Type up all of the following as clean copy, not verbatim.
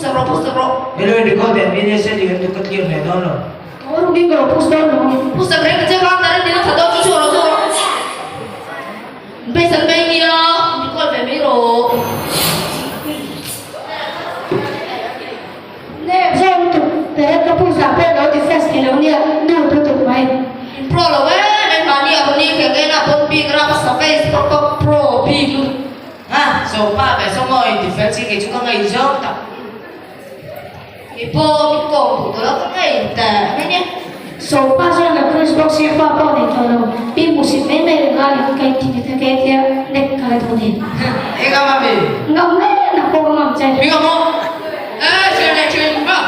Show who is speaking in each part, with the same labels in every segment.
Speaker 1: Push rawh push rawh.
Speaker 2: Hello in record ve mi nasa ni kan tu ka clear ve dawn lo.
Speaker 3: Aw rukin ka lo push dawn lo.
Speaker 1: Push sak reng che kha tara tin a tha dawn chu chhuak rawh chhuak rawh. Beisan mai nia record ve mai rawh.
Speaker 3: Nep zawk lutuk teret ka push ah pawh lo defense thei lo nia nu lutuk mai.
Speaker 1: In pro lo em em mahni a huni keng en a pawn bik rap a surface pawp pawp pro bik lutuk.
Speaker 2: Ha, so pa ve so maw in defense hi kei chu ka ngaih zawng tak.
Speaker 1: Kei pawh min kawm duh tawh lo ka ngaih ta mai nia.
Speaker 3: So pa chuan la Chris bawk sia pa pawh nei tawh lo pi hmuhsit mai mai reng a in ka inti nghet nghet tia nek ka la duh nen.
Speaker 2: Eng ngam a mi?
Speaker 3: Ngam mai nang pawh ka ngam che.
Speaker 1: Mi ngam maw? Eh, thian leh thian in va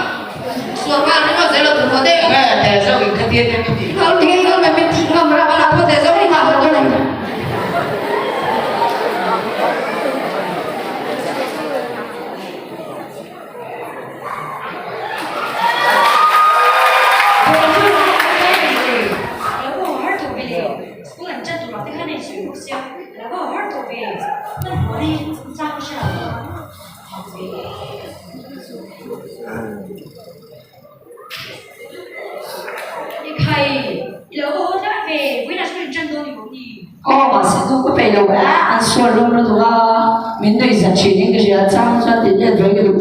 Speaker 1: sual nghal ringawt zel lo tur haw daih.
Speaker 2: Nge teh zawk in khatia te min tih.
Speaker 3: Tinge ngam em min tih ngam rah
Speaker 1: Ala pawh teh zawk in
Speaker 3: ngah lo dawn.
Speaker 4: Aw mahse nu ka peih lo a an sual hlawm lutuk a min nuih zat thin in ka hria chang chuan tih let ve ka duh.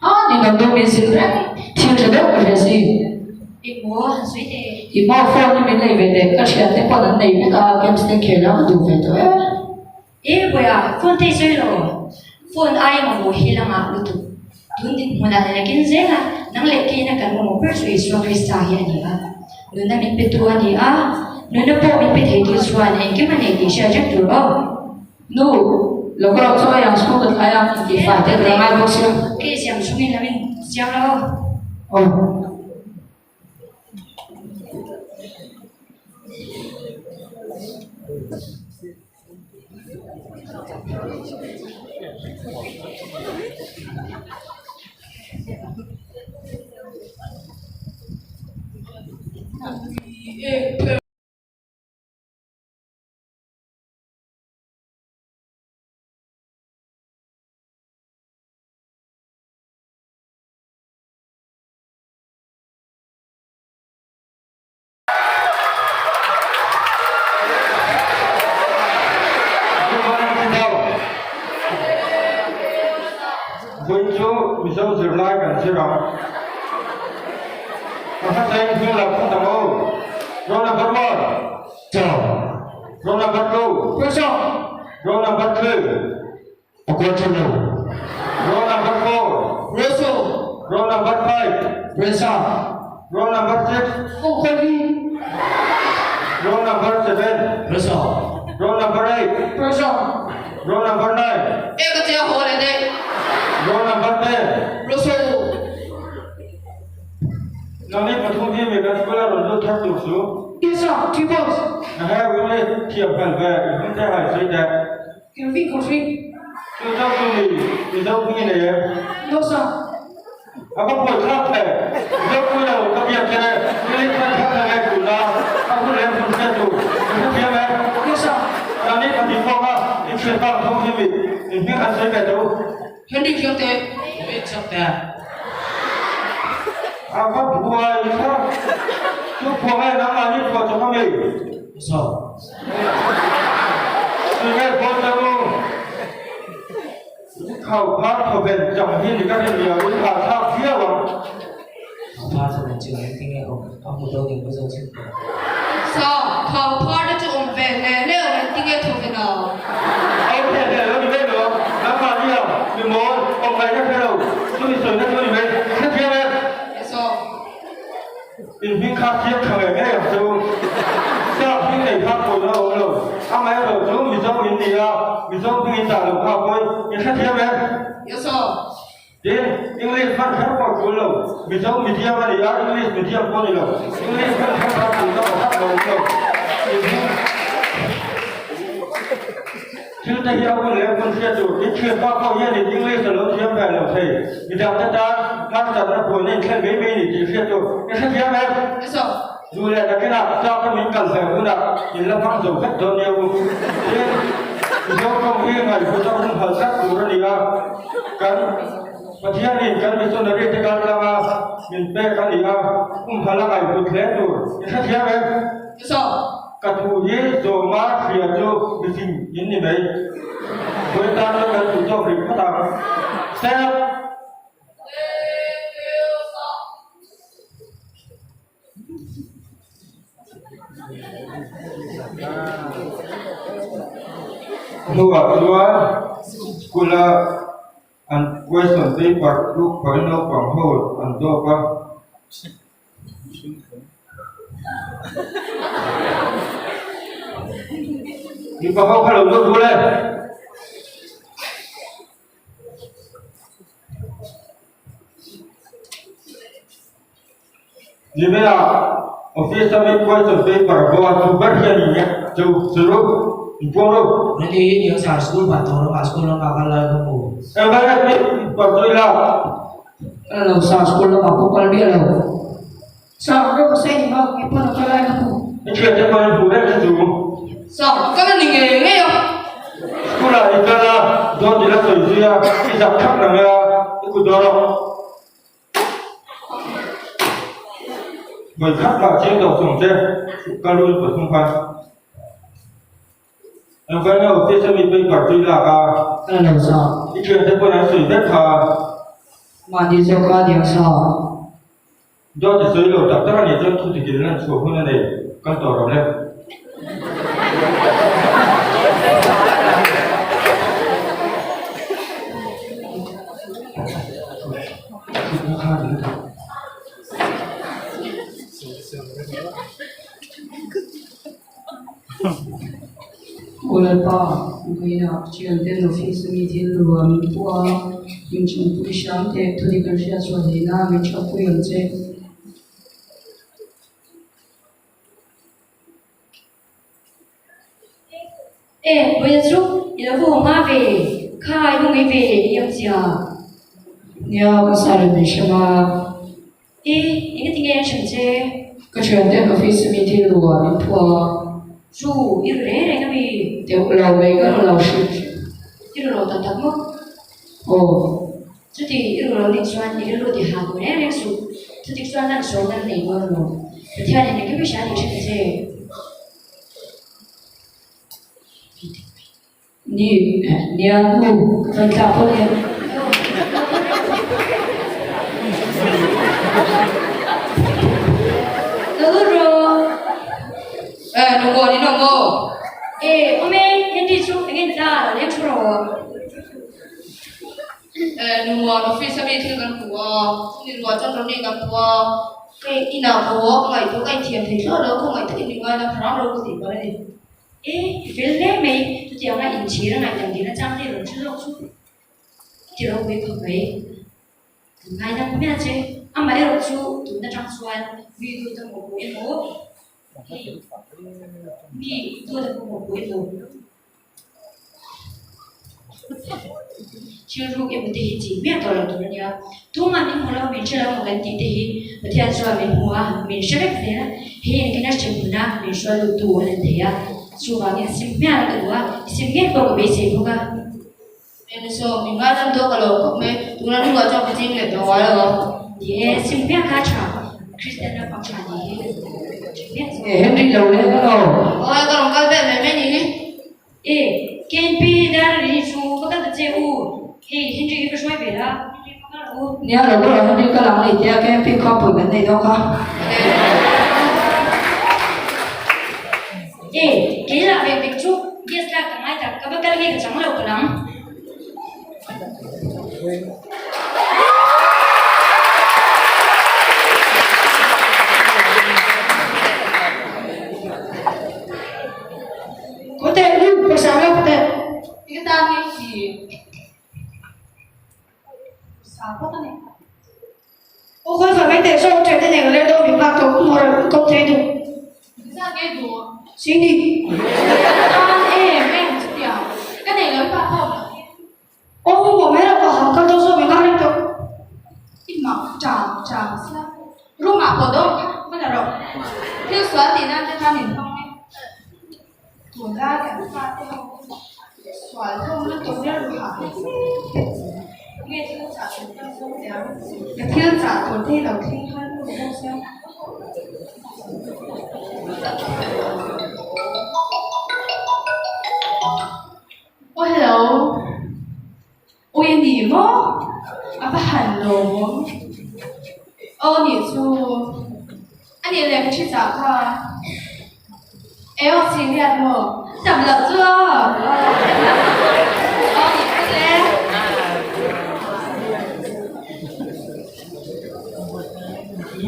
Speaker 4: A ni lo deuh min zilh reng thil tha deuh ka hria si. I maw phone hi min nei ve teh ka thian te pawn an nei vek a games te khel a ka duh ve tawh e.
Speaker 5: E Bawiha, phone te i sawi lo. Phone ai mamawh hi la ngah lutuk. Tun dinhmunah lekin zel a, nang leh keina kan mamawh ber chu Isua Krista hi a ni a. Nunna min petu a ni a, nunna pawh min pe theitu chuan engkim a nei tih hriat reng tur aw.
Speaker 4: Nu, lo ka rawh chu ai ang school ka thlai a, tih fai te ka la ngai bawk sia.
Speaker 5: Kei siam chungin lam in siam lo.
Speaker 4: Aw.
Speaker 6: Vawiin chu Mizo zirlai kan zir ang. Ka hmasain hming lo phawt ang aw. Roll number one.
Speaker 7: Chaw.
Speaker 6: Roll number two.
Speaker 7: Pawisa.
Speaker 6: Roll number three.
Speaker 7: Pakua tha lo.
Speaker 6: Roll number 4.
Speaker 7: Reso.
Speaker 6: Roll number 5.
Speaker 7: Resa.
Speaker 6: Roll number 6.
Speaker 7: Kawkawli.
Speaker 6: Roll number 7.
Speaker 7: Resa.
Speaker 6: Roll number 8.
Speaker 7: Resa.
Speaker 6: Roll number 9.
Speaker 1: E ka che haw leh daih.
Speaker 6: Roll number 10.
Speaker 1: Reso.
Speaker 6: Nangni pathum hi mi kan school a rawn lut thar tur chu.
Speaker 7: Yes sir, two boys.
Speaker 6: Na he English thiam fel ve, i hming te hai sawi teh.
Speaker 3: Kelvin Kawhring.
Speaker 6: Chu chauh chu mi Mizo hming i nei em?
Speaker 3: No sir.
Speaker 6: A va buai thlak ve. Mizo pui lo ka biak che English hman thlak na nge tuna a hun leh hmun hriat tur i hre thiam em?
Speaker 3: Yes sir.
Speaker 6: Nangni pahnih pawh kha i thian bak thawm hi mi in hming an sawi ve tawh u.
Speaker 1: Henry Khiangte.
Speaker 2: David Khiangte.
Speaker 6: A va buai thlak. Chu phuah nge nangmahni phuah chawp a mi?
Speaker 2: Saw.
Speaker 6: Tunge pawn chu khau phar thawven chang hi ni ka rin liau in thah thlak viau ang.
Speaker 2: Khau phar thawven chu engtin nge awm a hmu dawn eng zo chin tawh.
Speaker 1: Saw, khau phar te chu awm ve hle hle awm engtin nge thawven a?
Speaker 6: Awm hle hle lo ni mai lo, nangmah nia mi mawl awm ngaihna hre lo chu mi sawina chu ni mai hrethiam e.
Speaker 1: Saw.
Speaker 6: In hming kha chiang tha ngei ngei ang chu. Sap hming nei kha pawina a awm lo. Amaherawh chu Mizo in ni a, Mizo hming in dah lo kha pawi in hrethiam em?
Speaker 1: Yes sir.
Speaker 6: Tin, English hman kher pawh tul lo, Mizo medium a ni a, English medium pawh a ni lo. English hman kher kha tul na pakhat lo awm lo. Thil te hi a hun leh hmun hriat tur. In thian pa pawh hianin English a lo thiam ve lo thei. Midang te tan harsatna buaina inthlen mai mai ni tih hriat tur. I hrethiam em? Duh leh nakinah tlak a min kal ve hunah in la hmang zo vek dawn nia u. Tin, Mizo tawng hi ngaihhlut a humhalh tlat tur a ni a, kan Pathianin kan missionary te kal tlanga min pek a ni a, humhalh a ngaihhlut hle tur. I hrethiam em? Ka thu hi zawma hria chu mifing in ni mai. Vawi tan chuan kan duh tawk rih phawt ang. Stand up! Hnuah chuan school a an question paper tluk pawhin naupang ho an dawp a. Mipa ho kha lo lut ru le. Nimina office a mi question paper bo a chu ber hian in nge chu chu ru in puang ru.
Speaker 2: Nani hi sar school ban tawh rawh school lama kal lai ka hmu.
Speaker 6: Engvang nge mi paper chu i lak?
Speaker 4: Ka la lo sar school lamah pawh kal miah lo.
Speaker 3: Sar rawh ka sawi ni maw nge pawn a kal lai ka hmu.
Speaker 6: I thian te pawn an hmu reng che chu.
Speaker 1: Sar ka la ni ngei ngei a.
Speaker 6: School ah i kal a, dawt i la sawi zui a, i zak thak na nge a, i kut dawn rawh. Vawi khat mah chiang tawh chung che ka lu in pathum khan engvai nge office a mi paper chu i lak a.
Speaker 4: Ka la lo sa.
Speaker 6: I thian te pawn an sawi vek kha.
Speaker 4: Mahni zawk a diang sa.
Speaker 6: Dawt i sawi lo tak tak a nih chuan thu tikin lan chhuah hun a nei kal tawh rawh le.
Speaker 4: Lalpa, Ukraine-ah thianten office a mi thil rua min puh a, min chhungpui hram teh, thudik an hriat chhuah theih na min thapui ang che.
Speaker 5: E, vawiin chu i lo va haw hma ve, kha i hmu ngei ve i awmzia.
Speaker 4: Nia, ka sa reng min hrem a.
Speaker 5: E, engati nge an hrem che?
Speaker 4: Ka thianten office a mi thil rua min phuah a.
Speaker 5: Chu, i ru reng reng a mi?
Speaker 4: Deuh lo mai ka ru lo hrim hrim.
Speaker 5: I ru lo tak tak maw?
Speaker 4: Aw.
Speaker 5: Chuti i ru lo nih chuan i rilru ti ha duh reng reng suh. Chutik chuan lan sawi nan nei dawn lo. Pathianin engkim i hria tih hre ta che.
Speaker 4: Ni, nia nu, ka fan thlak phawt e.
Speaker 5: Lo lut rawh.
Speaker 1: E, nungkawn in awm aw.
Speaker 5: E, awm e, Henry chu eng nge ni ta, lo leng thu rawh.
Speaker 1: E, nungkawn office a mi thil kan hmu a, chumi ruah chuan Ronnie kan hmu a, hei inah ka haw a, ka ngaihtuah ka inthiam thei thlawt lo, khawngaih takin min ngaina hram ro ka tih palh a ni.
Speaker 5: E, i fel hle mai, chutianga inchhir a ngaihdam dihna chang te rawn hre zawk chu ti ropui khawp mai. Kan ngaidam hmiah che, amaherawh chu tun atang chuan mi dawt a mawhpawh emaw, hei mi dawt a mawhpawh emaw, Thil ruk emaw te hi chi miah tawh lo tur a nia. Tumah min hmu lo, min hre lo emaw kan tih te hi Pathian chuan min hmu a, min hre vek zel a. Hei engtin a hre hmun a, min hruai lut tu a lan thei a. Chuvangin sim hmiah la ka duh a, sim ngei pawh ka beisei bawk a.
Speaker 1: Eng saw, min ngaidam tawh ka lo khawp mai. Tuna hnungah chuan ka ching leh tawh ngai lo ang.
Speaker 5: Ni e, sim hmiah kha tha. Kristian ram ang tha ni hi. Sim hmiah chu.
Speaker 4: Henry lo leng lo.
Speaker 1: Aw, ka rawn kal vel mai mai ni hi.
Speaker 5: E, KNP dar ri chu va kal ta che u. Hei Henry hi va hruai ve la, Henry va kal rawh u.
Speaker 4: Nia lo rawh Henry kal ang nei tia KNP kha pawih kan nei dawn kha.
Speaker 5: E, kei lah vek vek chu gas lak ka ngai tak, ka va kal nge ka chang lo palh ang.
Speaker 3: Có thể lu, có sáng đâu có thể.
Speaker 1: Cái ta nghe gì? Sao?
Speaker 3: phawt a ni. Aw khawi fai mai teh saw ṭhian te nen ka leng dawn min nghak tawh hmuh reng ko thei duh.
Speaker 1: Zan nge duh?
Speaker 3: Singni.
Speaker 1: Tan em em chutia ka nei lo i pa pawh.
Speaker 3: Aw hmuh mai reng ka han kal dawn saw min nghak reng tawh.
Speaker 1: I mak ṭang ṭang sia. Room ah pawh dawn kha va la rawh. Thil sual tih nan te khan min hmang e. Tunlai kan fate ho hi sual hlawm lutuk rilru hah hle nge thil chah tur kan zawng teh ang? Ka thil chah tur te hi lo thleng har lutuk bawk sia. Aw hello. Ui a ni maw? A va han lawm. Aw nih chu. A nih leh ka thi chah kha. E aw ching hian maw? Tam loh chu aw. Aw nih chu le.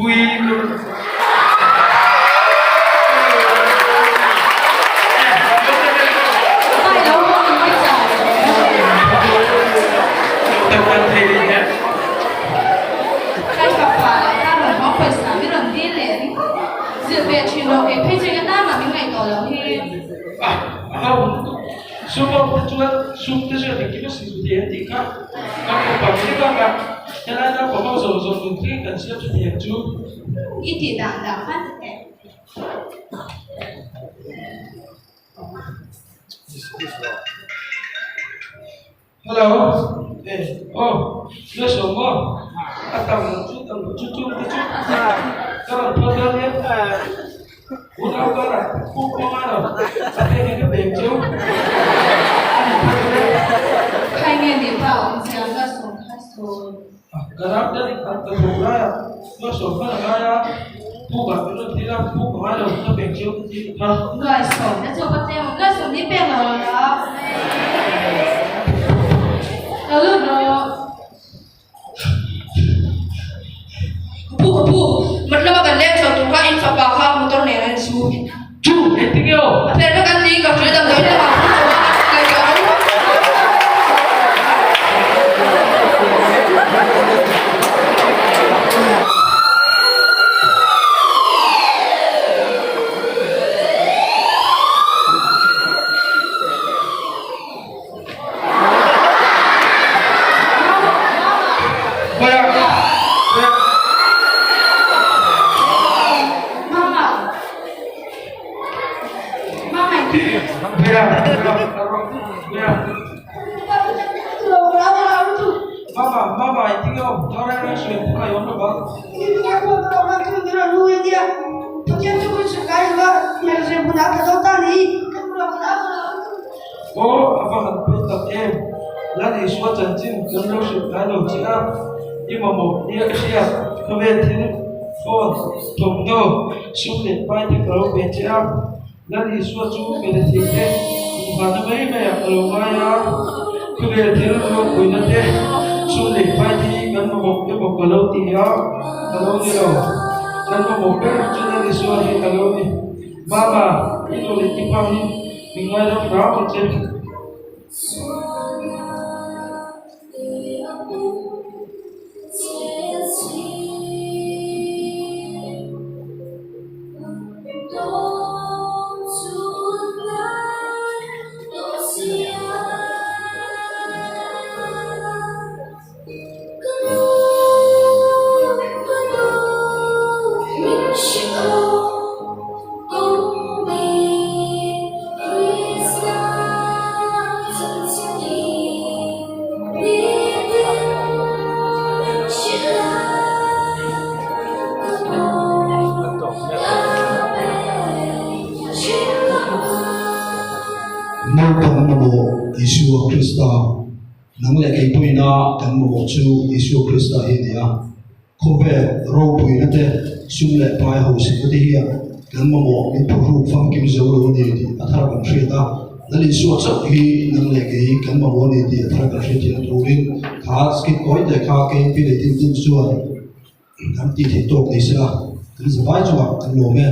Speaker 6: Ui. Sum te chu engkim a siam thei an tih kha kan fapa mai bakah helai naupang ho zawng zawng nun thleng kan siam tha thei ang chu.
Speaker 1: I tih dan dah khan e.
Speaker 6: Hello, e aw nge sawm maw a tam loh chu tam loh chu chung te chu ka rawn phal dawn nia unau karah puk pawh ngai lo a te hi ka beng cheu a ni phal dawn nia.
Speaker 1: Khai nge ni pa awm chiang ka sawm kha sawi.
Speaker 6: Ka ram te an ka thawk lai a, nuai sawm hman a ngai a, puk ah min rawn thil a, puk a ngai lo, ka pek cheu ka ti kha.
Speaker 1: Nuai sawm na chu ka tlem awm, nuai sawm ni pek lo la. Lo lut rawh. Ka pu, ka pu, mat lama kan leng chho tur kha in fapa kha motor nen an zu.
Speaker 6: Chu, engtin nge aw?
Speaker 1: A hmel vek an ti, ka hria damdawi lamah phur chho a, ngaihtuah lo.
Speaker 6: Aw, a va han pawi tak em! Lal Isua chanchin kan lo hrilh ngai lo che a, i mamawh nia ka hria, khawvel thil, phone, thawmhnaw, sum leh pai te ka lo ve che a. Lal Isua chu mele thei te inhmanna mai maiah ka lo ngai a, khawvel thil ropuina te, sum leh pai te hi kan mamawh emaw ka lo ti a, ka lo ni lo. Kan mamawh ber chu Lal Isua hi ka lo ni. Mama, i nu leh i pa hi min ngaidam hram ang che.
Speaker 7: Naupang mamawh Isua Krista Nang leh kei pawhina kan mamawh chu Isua Krista hi a ni a. Khawvel ropuina te, sum leh pai hauhsakna te hian kan mamawh min phuhruk famkim zo lo a ni tih a thar kan hriat a. Lal Isua chauh hi nang leh kei kan mamawh a ni tih a thar kan hriat thiam turin kha skit kawi te kha kei pi leh tin tin chuan kan tih theih tawk ni sela kan zavai chungah kan lawm e.